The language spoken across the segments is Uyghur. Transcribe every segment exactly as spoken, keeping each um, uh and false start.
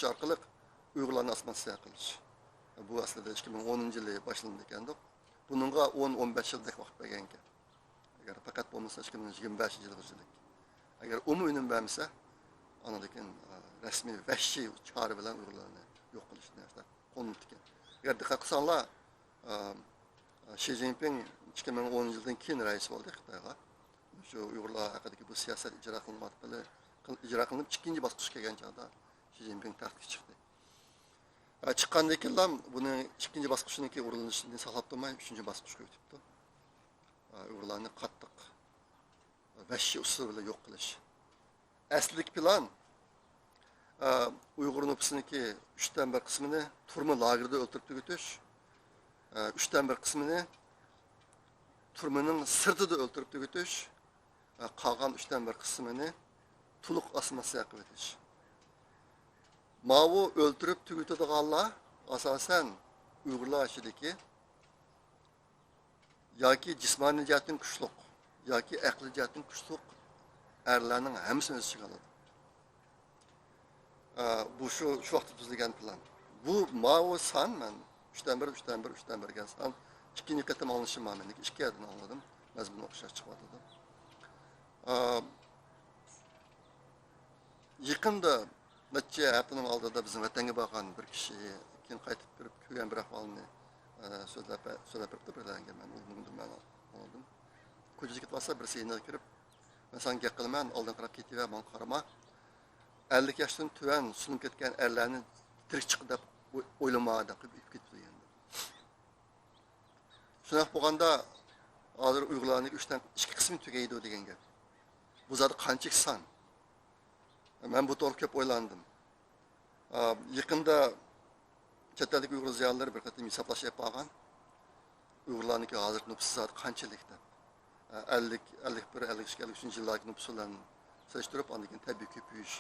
ئارقىلىق ئۇيغۇرلارنى ئاسسىمىلياتسىيە قىلىش. بۇ ئەسلىدە ئىككى مىڭ ئونىنچى يىلى باشلىنىدىكەندۇق. بۇنىڭغا ئون، ئون بەش يىلدەك ۋاقىت بەرگەنكەن. ئەگەر پەقەت بولمىسا، ئىككى مىڭ يىگىرمە بەشىنچى يىلغىچىلىك. ئەگەر ئۇمۇ ئۈنۈم بەرمىسە، ئاندىن كېيىن، ئە، رەسمىي ۋەھشىي چارە بىلەن ئۇيغۇرلارنى يوق قىلىش نەرسىلەر قوللىنىدىكەن. ئەگەر دىققەت قىلساڭلار، ئە، شى جىنپىڭ ئىككى مىڭ ئون يىلدىن كېيىن رەئىس بولدى خىتايغا. شۇ ئۇيغۇرلار ھەققىدىكى بۇ سىياسەت ئىجرا قىلىنىۋاتقىلى، قىل-، ئىجرا قىلىنىپ ئىككىنچى باسقۇچقا كەلگەن چاغدا شى جىنپىڭ تەختكە چىقتى. ئە، چىققاندىن كېيىنلا بۇنى ئىككىنچى باسقۇچنىڭكى ئورۇنلىشىشىنى ساقلاپ تۇرماي، ئۈچىنچى باسقۇچقا ئۆتۈپتۇ. ئە، ئۇيغۇرلارنى قاتتىق، ۋەھشىي ئۇسۇل بىلەن يوق قىلىش. ئەسلىدىكى پىلان، ئە، ئۇيغۇر نوپۇسىنىڭكى ئۈچتىن بىر قىسمىنى تۈرمە لاگېردا ئۆلتۈرۈپ تۈگىتىش، ئە، ئۈچتىن بىر قىسمىنى تۈرمىنىڭ سىرتىدا ئۆلتۈرۈپ تۈگىتىش، ئە، قالغان ئۈچتىن بىر قىسمىنى تولۇق ئاسسىمىلياتسىيە قىلىۋېتىش. ماۋۇ ئۆلتۈرۈپ تۈگىتىدىغانلار ئاساسەن ئۇيغۇرلار ئىچىدىكى ياكى جىسمانىي جەھەتتىن كۈچلۈك، ياكى ئەقلىي جەھەتتىن كۈچلۈك ئەرلەرنىڭ ھەممىسىنى ئۆز ئىچىگە ئالىدۇ. ئە، بۇ شۇ، شۇ ۋاقىتتا تۈزۈلگەن پىلان. بۇ ماۋۇ سان، مەن ئۈچتىن بىر، ئۈچتىن بىر، ئۈچتىن بىر دېگەن سان ئىككىنچى قېتىم ئاڭلىشىم بار مېنىڭكى. ئىككى يەردىن ئاڭلىدىم. مەزمۇن ئوخشاش چىقىۋاتىدۇ. ئە، يېقىندا نەچچە ھەپتىنىڭ ئالدىدا بىزنىڭ ۋەتەنگە بارغان بىر كىشى، كېيىن قايتىپ كېلىپ كۆرگەن بىر ئەھۋالنى، ئە، سۆزلەپ، سۆزلەپ بېرىپتۇ بىرلەرگە. مەن ئۇنىڭدىن مەن ئاڭلىدىم. كوچىدا كېتىۋاتسا، بىرسى يېنىغا كىرىپ، «مەن ساڭا گەپ قىلىمەن، ئالدىڭغا قاراپ كېتىۋەر، ماڭا قارىما. ئەللىك ياشتىن تۆۋەن سۇنۇپ كەتكەن ئەرلەرنى تىرىك چىقتى دەپ ئوي-، ئويلىما» دەپ قويۇپ كېتىپتۇ يەنە. شۇنداق بولغاندا، ھازىر ئۇيغۇرلارنىڭ ئۈچتىن ئىككى قىسمى تۈگەيدۇ دېگەن گەپ. بۇ زادى قانچىلىك سان؟ مەن بۇ توغرىلىق كۆپ ئويلاندىم. ئا، يېقىندا چەت ئەلدىكى ئۇيغۇر زىيالىيلىرى بىر قېتىم ھېسابلاش ئېلىپ بارغان. ئۇيغۇرلارنىڭكى ھازىرقى نوپۇسى زادى قانچىلىك دەپ. ئا، ئەللىك، ئەللىك بىر، ئەللىك ئىككى، ئەللىك ئۈچىنچى يىللاردىكى نوپۇس بىلەن سېلىشتۇرۇپ، ئاندىن كېيىن تەبىئىي كۆپىيىش،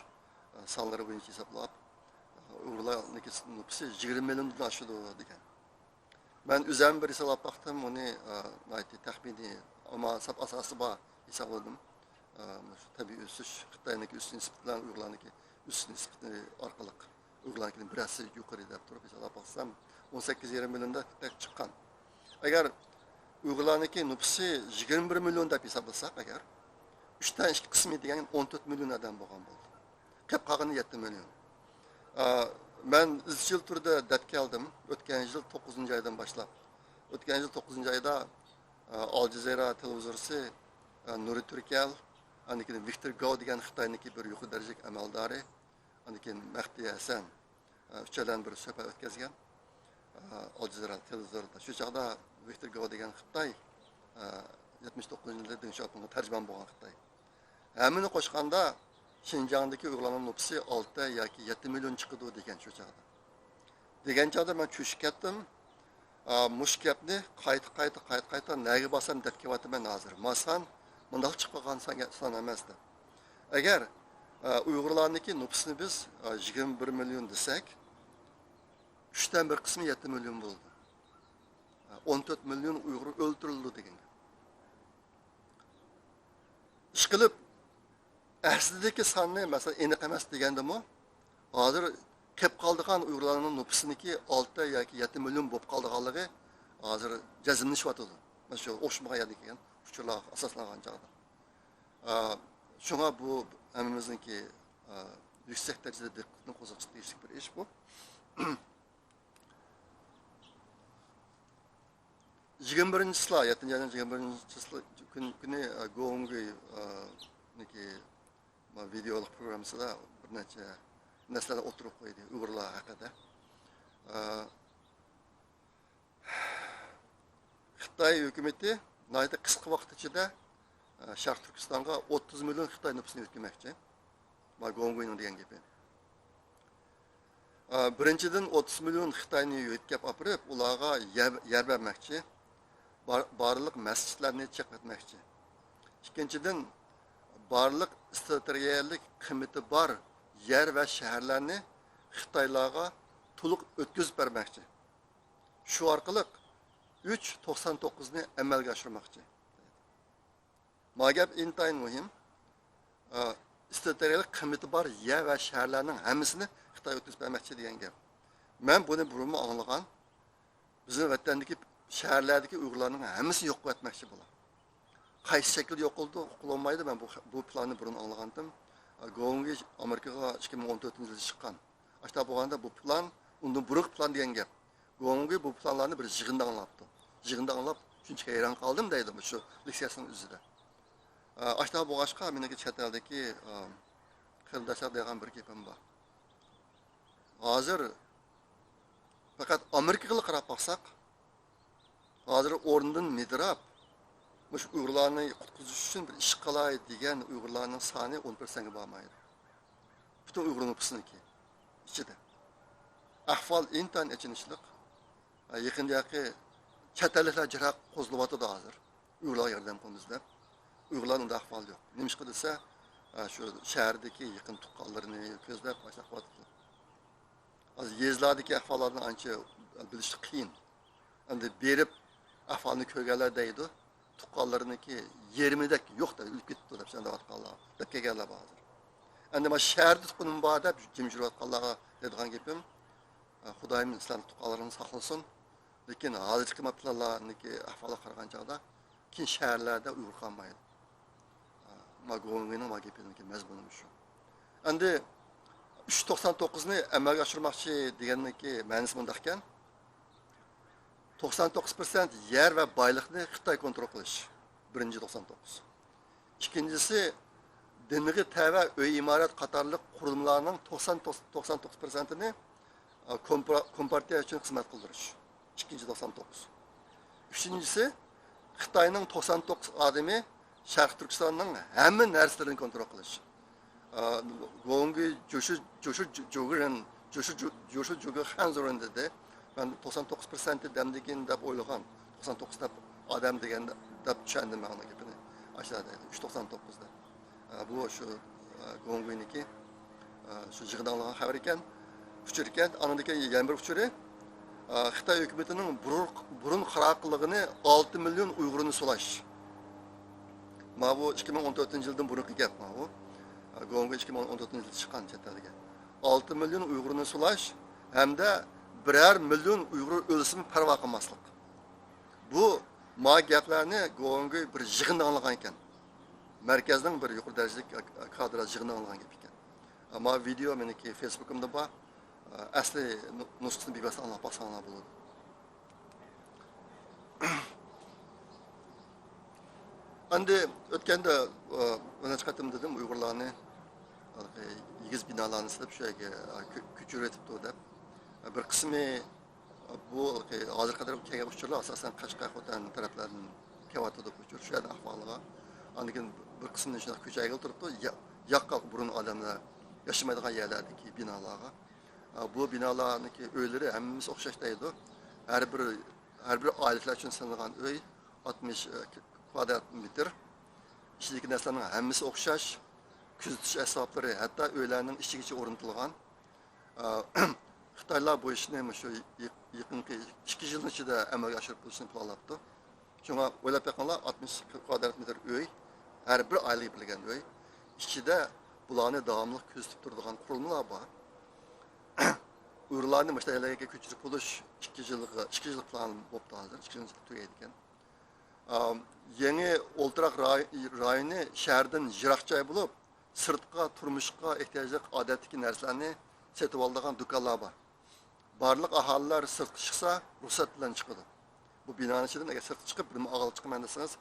ئا، سانلىرى بويىچە ھېسابلاپ، ئا، ئۇيغۇرلارنىڭكى نوپۇسى يىگىرمە مىليوندىن ئاشىدۇ دېگەن. مەن ئۆزۈم بىر ھېسابلاپ باقتىم، ئۇنى، ئا، ناھايىتى تەخمىنىي، ئەمما سەپ ئاساسى بار ھېسابلىدىم. ئا، مۇشۇ تەبىئىي ئۆسۈش، خىتاينىڭكى ئۆسۈش نىسبىتى بىلەن ئۇيغۇرلارنىڭكى ئۆسۈش نىسبىتى ئارقىلىق ئۇيغۇرلارنىڭكىدىن بىر ھەسسە يۇقىرى دەپ تۇرۇپ ھېسابلاپ باقسام، ئون سەككىز يېرىم مىليوندەك چىققان. ئەگەر ئۇيغۇرلارنىڭكى نوپۇسى يىگىرمە بىر مىليون دەپ ھېسابلىساق ئەگەر، ئۈچتىن ئىككى قىسمى دېگەن ئون تۆت مىليون ئادەم بولغان بولدى. قېلىپ قالغىنى يەتتە مىليون. ئا، مەن ئىزچىل تۈردە دەپ كەلدىم، ئۆتكەن يىل توققۇزىنچى ئايدىن باشلاپ. ئۆتكەن يىل توققۇزىنچى ئايدا، ئا، ئال جەزىرە تېلېۋىزورىسى، ئا، نۇرى تۈركەل، ئاندىن كېيىن ۋىكتور گاۋ دېگەن خىتاينىڭكى بىر يۇقىرى دەرىجىلىك ئەمەلدارى، ئاندىن كېيىن مەھدى ھەسەن، ئا، ئۈچەيلەن بىر سۆھبەت ئۆتكۈزگەن. ئا، ئال جەزىرە تېلېۋىزورىدا. شۇ چاغدا ۋىكتور گاۋ دېگەن خىتاي، ئا، يەتمىش توققۇزىنچى يىلى دېڭ شياۋپىڭغا تەرجىمان بولغان خىتاي. ھەممىنى قوشقاندا، شىنجاڭدىكى ئۇيغۇرلارنىڭ نوپۇسى ئالتە ياكى يەتتە مىليون چىقىدۇ دېگەن شۇ چاغدا. دېگەن چاغدا مەن چۆچۈپ كەتتىم. ئا، مۇشۇ گەپنى قايتا، قايتا، قايتا، قايتا نەگە بارسام دەپ كېلىۋاتىمەن ھازىر. ما سان مۇنداق چىقىپ قالغان سان، سان ئەمەس دەپ. ئەگەر، ئا، ئۇيغۇرلارنىڭكى نوپۇسىنى بىز، ئا، يىگىرمە بىر مىليون دېسەك، ئۈچتىن بىر قىسمى يەتتە مىليون بولىدۇ. ئا، ئون تۆت مىليون ئۇيغۇر ئۆلتۈرۈلىدۇ دېگەن گەپ. ئىشقىلىپ، ئەسلىدىكى ساننى، مەسىلەن، ئېنىق ئەمەس دېگەندىمۇ، ھازىر قېلىپ قالىدىغان ئۇيغۇرلارنىڭ نوپۇسىنىڭكى ئالتە ياكى يەتتە مىليون بولۇپ قالىدىغانلىقى ھازىر جەزملىنىشىۋاتىدۇ. مانا شۇ ئوخشىمىغان يەردىن كەلگەن ئۇچۇرلارغا ئاساسلانغان چاغدا. ئا، شۇڭا بۇ ھەممىمىزنىڭكى، ئا، يۈكسەك دەرىجىدە دىققىتىنى قوزغىتىشقا تېگىشلىك بىر ئىش بۇ. يىگىرمە بىرىنچى چىسلا، يەتتىنچى ئاينىڭ يىگىرمە بىرىنچى چىسلا كۈن-، كۈنى، ئە، گوۋۇڭگۇي، ئە، نىكى، ما، ۋىدېئولۇق پروگراممىسىدا بىر نەچچە نەرسىلەرنى ئوتتۇرىغا قويدى ئۇيغۇرلار ھەققىدە. ئە، خىتاي ھۆكۈمىتى ناھايىتى قىسقا ۋاقىت ئىچىدە، ئە، شەرقىي تۈركىستانغا ئوتتۇز مىليون خىتاي نوپۇسىنى يۆتكىمەكچى. ما، گوۋۇڭگۇينىڭ دېگەن گېپى. ئا، بىرىنچىدىن، ئوتتۇز مىليون خىتاينى يۆتكەپ ئاپىرىپ، ئۇلارغا يەر، يەر بەرمەكچى، بار-، بارلىق مەسچىتلەرنى چېقىۋەتمەكچى. ئىككىنچىدىن، بارلىق ئىستراتېگىيەلىك قىممىتى بار يەر ۋە شەھەرلەرنى خىتايلارغا تولۇق ئۆتكۈزۈپ بەرمەكچى. شۇ ئارقىلىق ئۈچ توقسان توققۇزنى ئەمەلگە ئاشۇرماقچى. ما گەپ ئىنتايىن مۇھىم. ئا، ئىستراتېگىيەلىك قىممىتى بار يەر ۋە شەھەرلەرنىڭ ھەممىسىنى خىتاي ئۆتكۈزۈپ بەرمەكچى دېگەن گەپ. مەن بۇنى بۇرۇنمۇ ئاڭلىغان. بىزنىڭ ۋەتەندىكى شەھەرلەردىكى ئۇيغۇرلارنىڭ ھەممىسىنى يوق قىلىۋەتمەكچى بۇلار. قايسى شەكىلدە يوق قىلىدۇ، قىلالمايدۇ، مەن بۇ، بۇ پىلاننى بۇرۇن ئاڭلىغانتىم. گوۋۇڭگې ئامېرىكىغا ئىككى مىڭ ئون تۆتىنچى يىلى چىققان. ئاشۇنداق بولغاندا بۇ پىلان، ئۇندىن بۇرۇنقى پىلان دېگەن گەپ. گوۋۇڭگې بۇ پىلانلارنى بىر يىغىندا ئاڭلاپتۇ. يىغىندا ئاڭلاپ، شۇنچە ھەيران قالدىم دەيدۇ مۇشۇ لېكسىيەسىنىڭ ئۆزىدە. ئاشۇنداق بولغاچقا، مېنىڭكى چەت ئەلدىكى، ئا، قېرىنداشلار دەيدىغان بىر گېپىم بار. ھازىر پەقەت ئامېرىكىغىلا قاراپ باقساق، ھازىر ئورنىدىن مىدىراپ، مۇشۇ ئۇيغۇرلارنى قۇتقۇزۇش ئۈچۈن بىر ئىش قىلاي دېگەن ئۇيغۇرلارنىڭ سانى ئون پىرسەنتكە بارمايدۇ. پۈتۈن ئۇيغۇر نوپۇسىنىڭكى ئىچىدە. ئەھۋال ئىنتايىن ئېچىنىشلىق. يېقىندىكى چەت ئەللىكلەر جىق قوزغىلىۋاتىدۇ ھازىر. ئۇيغۇرلارغا ياردەم قىلىمىز دەپ. ئۇيغۇرلاردا ئۇنداق ئەھۋال يوق. نېمىشقا دېسە، شۇ شەھەردىكى يېقىن تۇغقانلىرىنى كۆزلەپ، ئاشۇنداق قىلىۋاتىدۇ. ھازىر يېزىلاردىكى ئەھۋاللارنى ئانچە بىلىش قىيىن. ئەمدى بېرىپ ئەھۋالنى كۆرگەنلەر دەيدۇ، تۇغقانلىرىنىڭكى يېرىمىدەك يوق دەپ، ئۆلۈپ كېتىپتۇ دەپ سۆزلەۋاتقانلار، دەپ كەلگەنلەر بار ھازىر. ئەمدى مانا شەھەردە تۇغقىنىم بار دەپ جىم يۈرۈۋاتقانلارغا دەيدىغان گېپىم، خۇدايىم سىلەرنىڭ تۇغقانلىرىڭىزنى ساقلىسۇن. لېكىن ھازىرقى ما پىلانلارنىڭكى ئەھۋالىغا قارىغان چاغدا كېيىن شەھەرلەردە ئۇيغۇر قالمايدۇ. ما گوۋۇڭگېنىڭ ما گېپىنىڭكى مەزمۇنى شۇ. ئەمدى ئۈچ توقسان توققۇزنى ئەمەلگە ئاشۇرماقچى دېگەننىڭكى مەنىسى مۇنداقكەن. توقسان توققۇز پىرسەنت يەر ۋە بايلىقنى خىتاي كونترول قىلىش. بىرىنچى توقسان توققۇز. ئىككىنچىسى، دىنغا تەۋە ئۆي ئىمارەت قاتارلىق قۇرۇلمىلارنىڭ توقسان، توقسان توققۇز پىرسەنتىنى، ئا، كومپا-، كومپارتىيە ئۈچۈن خىزمەت قىلدۇرۇش. ئىككىنچى توقسان توققۇز. ئۈچىنچىسى، خىتاينىڭ توقسان توققۇز ئادىمى شەرقىي تۈركىستاننىڭ ھەممە نەرسىلىرىنى كونترول قىلىش. ئا، گوۋۇڭگې، جوشۇ، جوشۇ، جوگرېن، جوشۇ، جوشۇ، جوگې خەنزۇرېن دېدى. مەن توقسان توققۇز پىرسەنت دەمدىكىن دەپ ئويلىغان. توقسان توققۇز دەپ ئادەم دېگەن دەپ چۈشەندىم مەن ئۇنىڭ گېپىنى. ئاشۇنداق دەيدۇ. ئۈچ توقسان توققۇز دەپ. ئا، بۇ شۇ، ئا، گوۋۇڭگېنىڭكى، ئا، شۇ يىغىندا ئاڭلىغان خەۋىرى ئىكەن. ئۇچۇر ئىكەن. ئاندىن كېيىن يەنە بىر ئۇچۇرى، ئا، خىتاي ھۆكۈمىتىنىڭ بۇرۇن، بۇرۇن قاراقلىقىنى ئالتە مىليون ئۇيغۇرنى سولاش. ماۋۇ ئىككى مىڭ ئون تۆتىنچى يىلدىن بۇرۇنقى گەپ ماۋۇ. ئا، گوۋۇڭگې ئىككى مىڭ ئون تۆتىنچى يىلدا چىققان چەت ئەلگە. ئالتە مىليون ئۇيغۇرنى سولاش ھەمدە بىرەر مىليون ئۇيغۇر ئۆلسىمۇ پەرۋا قىلماسلىق. بۇ، ما گەپلەرنى گوۋۇڭگې بىر يىغىندا ئاڭلىغان ئىكەن. مەركەزنىڭ بىر يۇقىرى دەرىجىلىك كادىرلار يىغىنىدا ئاڭلىغان گەپ ئىكەن. ما ۋىدېئو مېنىڭكى فېيسبۇكۇمدا بار. ئەسلى نۇ-، نۇسخىسىنى بىۋاسىتە ئاڭلاپ باقساڭلار بولىدۇ. ئەمدى ئۆتكەندە، ئە، بىر نەچچە قېتىم دېدىم، ئۇيغۇرلارنى ھېلىقى ئېگىز بىنالارنى سېلىپ، شۇ يەرگە، ئە، كۆ-، كۆچۈرۈۋېتىپتۇ دەپ. بىر قىسمى بۇ ھېلىقى ھازىرغا قەدەر كەلگەن ئۇچۇرلار ئاساسەن قەشقەر، خوتەن تەرەپلەردىن كېلىۋاتىدۇ ئۇچۇر، شۇ يەرنىڭ ئەھۋالىغا. ئاندىن كېيىن بىر قىسمى شۇنداق كۆچەرگىلى تۇرۇپتۇ، يا-، ياققا بۇرۇن ئادەملەر ياشىمايدىغان يەرلەردىكى بىنالارغا. ئە، بۇ بىنالارنىڭكى ئۆيلىرى ھەممىسى ئوخشاش دەيدۇ. ھەر بىر، ھەر بىر ئائىلىلەر ئۈچۈن سېلىنغان ئۆي ئاتمىش، ئە، كۋادرات مېتىر. ئىچىدىكى نەرسىلەرنىڭ ھەممىسى ئوخشاش. كۆزىتىش ئەسۋابلىرى ھەتتا ئۆيلەرنىڭ ئىچىگىچە ئورنىتىلغان. ئە، خىتايلار بۇ ئىشنى مۇشۇ يېق-، يېقىنقى ئىككى يىلنىڭ ئىچىدە ئەمەلگە ئاشۇرۇپ بولۇشنى پىلانلاپتۇ. شۇڭا ئويلاپ بېقىڭلار، ئاتمىش كۋادرات مېتىر ئۆي، ھەر بىر ئائىلىگە بېرىلگەن ئۆي. ئىچىدە بۇلارنى داۋاملىق كۆزىتىپ تۇرىدىغان قۇرۇلمىلار بار. ئۇيغۇرلارنى مۇشۇنداق يەرلەرگە كۆچۈرۈپ بولۇش ئىككى يىلغا، ئىككى يىللىق پىلان بوپتۇ ھازىر، ئىككى يىلنىڭ ئىچىدە تۈگەيدىكەن. ئام، يېڭى ئولتۇراق راي-، رايونى شەھەردىن يىراق جاي بولۇپ، سىرتقا، تۇرمۇشقا ئېھتىياجلىق ئادەتتىكى نەرسىلەرنى سېتىۋالىدىغان دۇكانلار بار. بارلىق ئاھالىلەر سىرتقا چىقسا، رۇخسەت بىلەن چىقىدۇ. بۇ بىنانىڭ ئىچىدىن ئەگەر سىرتقا چىقىپ، بىر ئاغلىق چىقىمەن دېسىڭىز،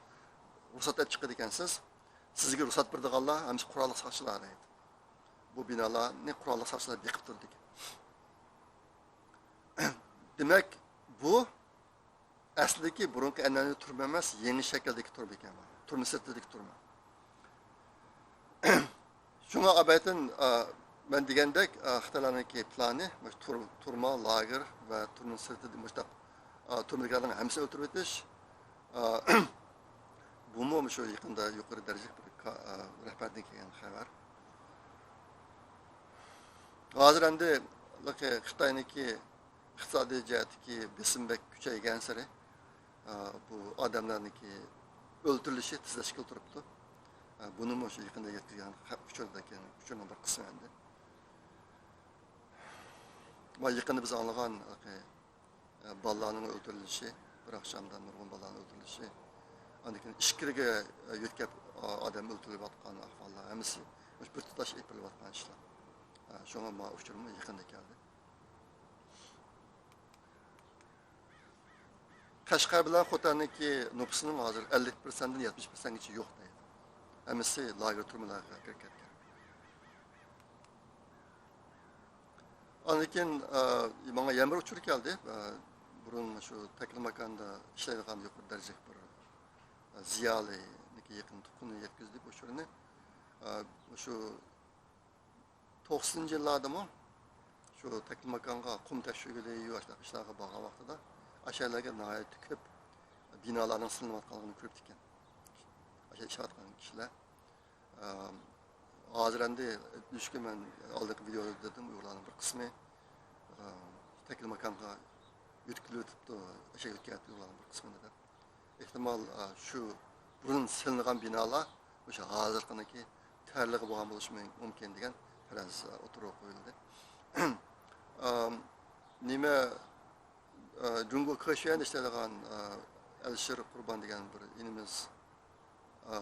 رۇخسەت ئېلىپ چىقىدىكەنسىز. سىزگە رۇخسەت بېرىدىغانلار ھەممىسى قوراللىق ساقچىلار دەيدۇ. بۇ بىنالارنى قوراللىق ساقچىلار بېقىپ تۇرىدىكەن. دېمەك، بۇ ئەسلىدىكى بۇرۇنقى ئەنئەنىۋى تۈرمە ئەمەس، يېڭى شەكىلدىكى تۈرمە ئىكەن. تۈرمە سىرتىدىكى تۈرمە. شۇڭا ئابەتىن، ئا، مەن دېگەندەك، ئا، خىتايلارنىڭكى پىلانى مۇشۇ تۈر-، تۈرمە، لاگېر ۋە تۈرمە سىرتىدە مۇشۇنداق، ئا، تۈرمىدىكىلەرنىڭ ھەممىسىنى ئۆلتۈرۈۋېتىش. ئا، بۇمۇ مۇشۇ يېقىندا يۇقىرى دەرىجىلىك بىر كا-، ئا، رەھبەردىن كەلگەن خەۋەر. ھازىر ئەمدى خىتاينىڭكى ئىقتىسادىي جەھەتتىكى بېسىم بەك كۈچەيگەنسېرى، ئا، بۇ ئادەملەرنىڭكى ئۆلتۈرۈلۈشى تېزلەشكىلى تۇرۇپتۇ. ئا، بۇنىمۇ شۇ يېقىندا يەتكۈزگەن خە-، ئۇچۇردا كەلگەن ئۇچۇرنىڭ بىر قىسمى ئەمدى. ۋە يېقىندا بىز ئاڭلىغان، ئە، بالىلارنىڭ ئۆلتۈرۈلۈشى، بىر ئاخشامدا نۇرغۇن بالىلارنىڭ ئۆلتۈرۈلۈشى، ئاندىن كېيىن ئىچكىرىگە، ئە، يۆتكەپ، ئا-، ئادەم ئۆلتۈرۈلۈۋاتقان ئەھۋاللار ھەممىسى مۇشۇ بىر تۇتاش ئېلىپ بېرىلىۋاتقان ئىشلار. ئە، شۇڭا ما ئۇچۇرمۇ يېقىندا كەلدى. قەشقەر بىلەن خوتەننىڭكى نوپۇسىنىڭ ھازىر ئەللىك پىرسەنتتىن يەتمىش پىرسەنتكىچە يوق دەيدۇ. ھەممىسى لاگېر تۈرمىلەرگە كىرىپ كەتكەن. ئاندىن كېيىن، ئە، ماڭا يەنە بىر ئۇچۇر كەلدى. ئە، بۇرۇن شۇ تەكلىماكاندا ئىشلەيدىغان يۇقىرى دەرىجىلىك بىر، ئە، زىيالىينىڭكى يېقىن تۇغقىنى يەتكۈزدى بۇ ئۇچۇرنى. ئە، شۇ توقسىنىنچى يىللاردىمۇ شۇ تەكلىماكانغا قۇم تەكشۈرگىلى، ئاشۇنداق ئىشلارغا بارغان ۋاقتىدا ئاشۇ يەرلەرگە ناھايىتى كۆپ بىنالارنىڭ سېلىنىۋاتقانلىقىنى كۆرۈپتىكەن. ئاشۇ ئىشلەۋاتقان كىشىلەر. ئەم، ھازىر ئەمدى، نېمىشقا مەن ئالدىنقى ۋىدېئودا دېدىم، ئۇيغۇرلارنىڭ بىر قىسمى، ئەم، تەكلىماكانغا يۆتكىلىۋېتىپتۇ، ئەشەگە يۆتكەۋېتىپتۇ ئۇيغۇرلارنىڭ بىر قىسمىنى دەپ. ئېھتىمال، ئە، شۇ بۇرۇن سېلىنغان بىنالار مۇشۇ ھازىرقىنىڭكى تەرلىقى بولغان بولۇشى مۇم-، مۇمكىن دېگەن پەرەز، ئە، ئوتتۇرىغا قويۇلدى. ئەم، نېمە، ئە، جۇڭگو كېشۈەندە ئىشلەيدىغان، ئە، ئەلىشىر قۇربان دېگەن بىر ئىنىمىز، ئە،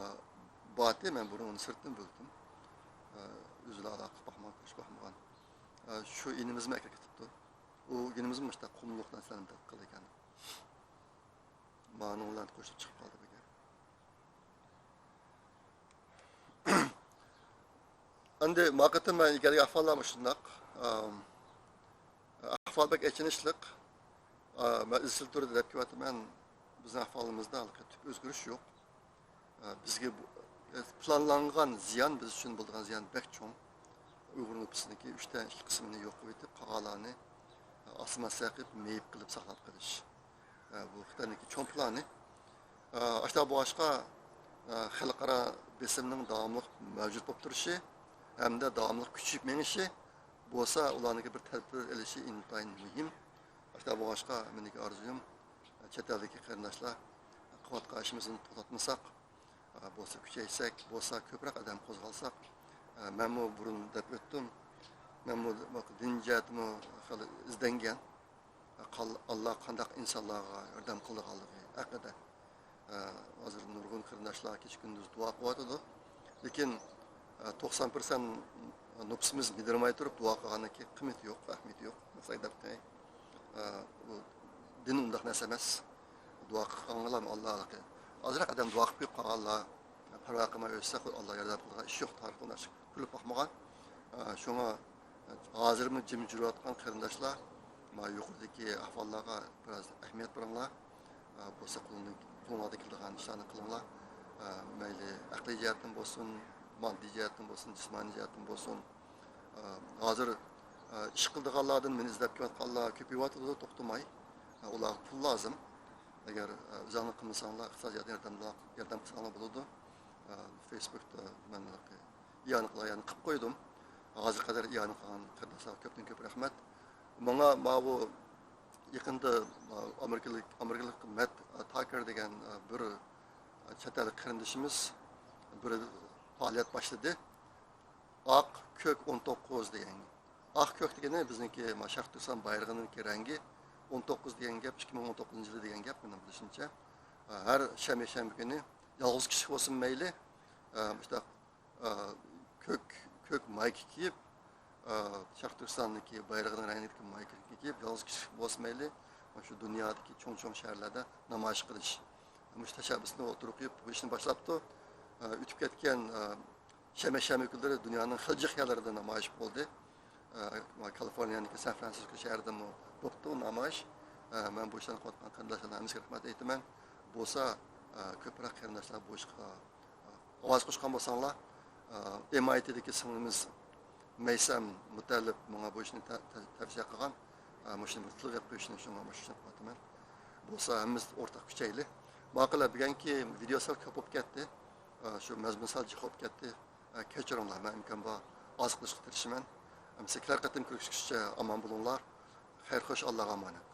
بارتى، مەن بۇرۇن ئۇنى سىرتتىن بىلدىم. ئە، ئۆزى ئالاقە باقمىغان، كۆرۈشۈپ باقمىغان. ئە، شۇ ئىنىمىزمۇ ئەكىرىپ كېتىپتۇ. ئۇ ئىنىمىزمۇ مۇشۇنداق قۇملۇقتىن سەلەمەت قىلىدىكەن. مانىڭ بىلەن قوشۇلۇپ چىقىپ قالدى بۇ گەپ. ئەمدى ما قېتىم مەن ئىگىلىگەن ئەھۋاللار مۇشۇنداق. ئەم، ئەھۋال بەك ئېچىنىشلىق. ئە، مەن ئىزچىل تۈردە دەپ كېلىۋاتىمەن، بىزنىڭ ئەھۋالىمىزدا ھېلىقى تۈپ ئۆزگىرىش يوق. ئە، بىزگە بۇ، ئە، پىلانلانغان زىيان، بىز ئۈچۈن بولىدىغان زىيان بەك چوڭ. ئۇيغۇر نوپۇسىنىڭكى ئۈچتىن ئىككى قىسمىنى يوق قىلىۋېتىپ، قالغانلارنى، ئە، ئاسما سېقىپ، مېيىپ قىلىپ ساقلاپ قېلىش. ئە، بۇ خىتاينىڭكى چوڭ پىلانى. ئە، ئاشۇنداق بولغاچقا، ئە، خەلقئارا بېسىمنىڭ داۋاملىق مەۋجۇت بولۇپ تۇرۇشى ھەمدە داۋاملىق كۈچىيىپ مېڭىشى بولسا، ئۇلارنىڭكى بىر تەدبىر ئېلىشى ئىنتايىن مۇھىم. ئاشۇنداق بولغاچقا، مېنىڭكى ئارزۇيۇم، چەت ئەلدىكى قېرىنداشلار قىلىۋاتقان ئىشىمىزنى توختاتمىساق، بولسا كۈچەيتسەك، بولسا كۆپرەك ئادەم قوزغالساق، مەنمۇ بۇرۇن دەپ ئۆتتۈم، مەنمۇ دىن جەھەتتىمۇ خېلى ئىزدەنگەن. قال-، ئاللا قانداق ئىنسانلارغا ياردەم قىلىدىغانلىقى ھەققىدە. ئە، ھازىر نۇرغۇن قېرىنداشلار كېچە-كۈندۈز دۇئا قىلىۋاتىدۇ. لېكىن، ئە، توقسان پىرسەنت نوپۇسىمىز مىدىرماي تۇرۇپ دۇئا قىلغاندىكى قىممىتى يوق، ئەھمىيىتى يوق. مەسىلەن، دەپ قوياي. ئە، بۇ دىن ئۇنداق نەرسە ئەمەس. دۇئا قىلغانلار ئاللا ھەققى. ئازراق ئادەم دۇئا قىلىپ قويۇپ قالغانلار، پەرۋا قىلماي ئۆتسە، ئاللا ياردەم قىلىدىغان ئىش يوق، تارىخ بۇ نەرسە كۈلۈپ باقمىغان. ئە، شۇڭا ھازىرمۇ جىم جۇرۇۋاتقان قېرىنداشلار، مانا يۇقىرىدىكى ئەھۋاللارغا بىراز ئەھمىيەت بېرىڭلار. ئە، بولسا قولۇڭدىن، قولۇڭلاردىن كېلىدىغان ئىشلارنى قىلىڭلار. ئە، مەيلى ئەقلىي جەھەتتىن بولسۇن، ماددىي جەھەتتىن بولسۇن، جىسمانىي جەھەتتىن بولسۇن. ئە، ھازىر، ئە، ئىش قىلىدىغانلاردىن مېنى ئىزدەپ كېلىۋاتقانلار كۆپىيىۋاتىدۇ توختىماي. ئە، ئۇلارغا پۇل لازىم. ئەگەر، ئە، ئۆزۈڭلار قىلمىساڭلار، ئىقتىسادىي جەھەتتىن ياردەملار، ياردەم قىلساڭلار بولىدۇ. ئە، فېيسبۇكتا مەن ئىئانە قىلغان، قىلىپ قويدۇم. ھازىرغا قەدەر ئىئانە قىلغان قېرىنداشلارغا كۆپتىن كۆپ رەھمەت. ماڭا ماۋۇ يېقىندا، ئامېرىكىلىق، ئامېرىكىلىق مەت تاكېر دېگەن بىر چەت ئەل قېرىندىشىمىز بىر پائالىيەت باشلىدى. ئاق، كۆك ئون توققۇز دېگەن. ئاق، كۆك دېگىنى بىزنىڭكى، ما، شەرقىي تۈركىستان بايرىقىنىڭكى رەڭگى. ئون توققۇز دېگەن گەپ ئىككى مىڭ ئون توققۇزىنچى يىلى دېگەن گەپ، مېنىڭ بىلىشىمچە. ھەر شەنبە، شەنبە كۈنى يالغۇز كىشىلىك بولسۇن مەيلى، مۇشۇنداق، كۆك، كۆك مايكا كىيىپ، شەرقىي تۈركىستاندىكى بايرىقىنىڭ رەڭگىدىكى مايكا كىيىپ، يالغۇز كىشىلىك بولسۇن مەيلى، مۇشۇ دۇنيادىكى چوڭ-چوڭ شەھەرلەردە نامايىش قىلىش. مۇشۇ تەشەببۇسنى ئوتتۇرىغا قويۇپ، بۇ ئىشنى باشلاپتۇ. ئۆتۈپ كەتكەن، شەنبە، شەنبە كۈنلىرى دۇنيانىڭ خىلجىق يەرلىرىدە نامايىش بولدى. ئە، كالىفورنىيەنىڭكى سان فرانسىسكو شەھىرىدىمۇ بوپتۇ نامايىش. ئە، مەن بۇ ئىشلارنى قىلىۋاتقان قېرىنداشلارنىڭ ھەممىسىگە رەھمەت ئېيتىمەن. بولسا، ئە، كۆپرەك قېرىنداشلار بۇ ئىشقا، ئە، ئاۋاز قوشقان بولساڭلار، ئە، ئېم ئاي تىدىكى سىڭلىمىز مەيسەم مۇتەللىپ ماڭا بۇ ئىشنى تە-، تە-، تەۋسىيە قىلغان. ئە، مۇشۇنى بىر تىلغا ئېلىپ قويۇشنى شۇڭا مۇشۇ ئىشنى قىلىۋاتىمەن. بولسا ھەممىمىز ئورتاق كۈچەيلى. ماقۇل، بۈگۈنكى ۋىدېئو سەل كۆپ بولۇپ كەتتى. ئە، شۇ مەزمۇن سەل جىق بولۇپ كەتتى. ئە، كەچۈرۈڭلار، مەن ئىمكان بار ئاز قىلىشقا تىرىشىمەن. ئەمىسە كېلەر قېتىم كۆرۈشكىچە ئامان بولۇڭلار. خەير خوش، ئاللاغا ئامانەت.